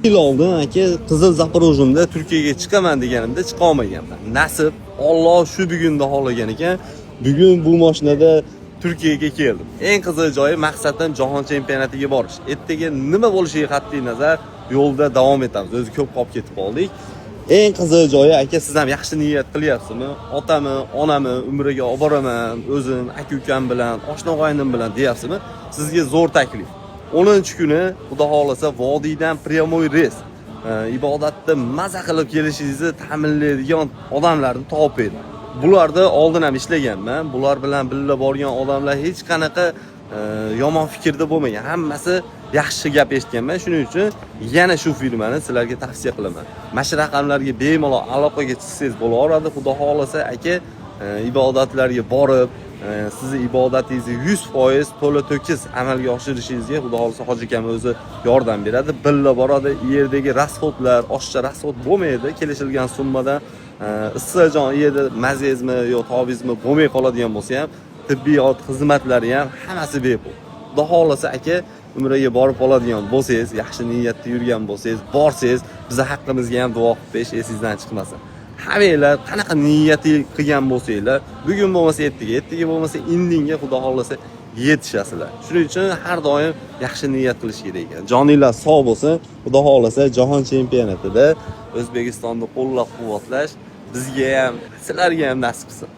Yil oldin, aka, qizil Zaporojimda Turkiyaga chiqaman deganimda chiqa olmaganman. Nasib, Olloh shu bugunda xohlagan ekan. Bugun bu mashinada Turkiyaga keldim. Eng qiziq joyi, maqsadim jahon chempionatiga borish. Ertaga nima bo'lishiga qat'iy nazar, yo'lda davom etamiz. O'zi ko'p qolib ketib qoldik. Eng qiziq joyi, aka, siz ham yaxshi niyat qilyapsizmi? Otami, onami umraga olib boraman, o'zim, aka ukam bilan, oshna og'aynim bilan deyapsizmi? Sizga zo'r taklif. 10-kuni, Xudo xohlasa, vodiydan прямой reys. Ibodatni maza qilib kelishingizni ta'minlaydigan odamlarni topib edim. Bularda oldin ham ishlaganman. Bular bilan birga borgan odamlar hech qanaqa yomon fikrda bo'lmagan. Hammasi yaxshi gap eshitganman. Shuning uchun yana shu firmani sizlarga tavsiya qilaman. Mana shu raqamlarga bemalol aloqaga chiqsangiz bo'laveradi. Xudo xohlasa, aka, ibodatlarga borib, sizni ibodatingizni 100% to'la to'kis amalga oshirishingizga, Xudo xohlasa, hoji akam o'zi yordam beradi. Birga boradi. U yerdagi расход lar oshiqcha расход bo'lmaydi. Kelishilgan summadan issiqjon u yerda mazangizmi yo tobingizmi bo'lmay qoladigan bo'lsa ham, tibbiyot xizmatlari ham hammasi bepul. Xudo xohlasa, aka, umraga borib qoladigan bo'lsangiz, yaxshi niyatda yurgan bo'lsangiz, borsangiz, bizni haqqimizga ham duo qilib berish esingizdan chiqmasin. Hammanglar qanaqa niyati qilgan bo'lsanglar, bugun bo'lmasa ertaga, ertaga bo'lmasa indinga, Xudo xohlasa, yetishasizlar. Shuning uchun har doim yaxshi niyat qilish kerak ekan. Joninglar sog' bo'lsin. Xudo xohlasa, jahon chempionatida O'zbekistonni qo'llab-quvvatlash bizga ham, sizlarga ham nasib qilsin.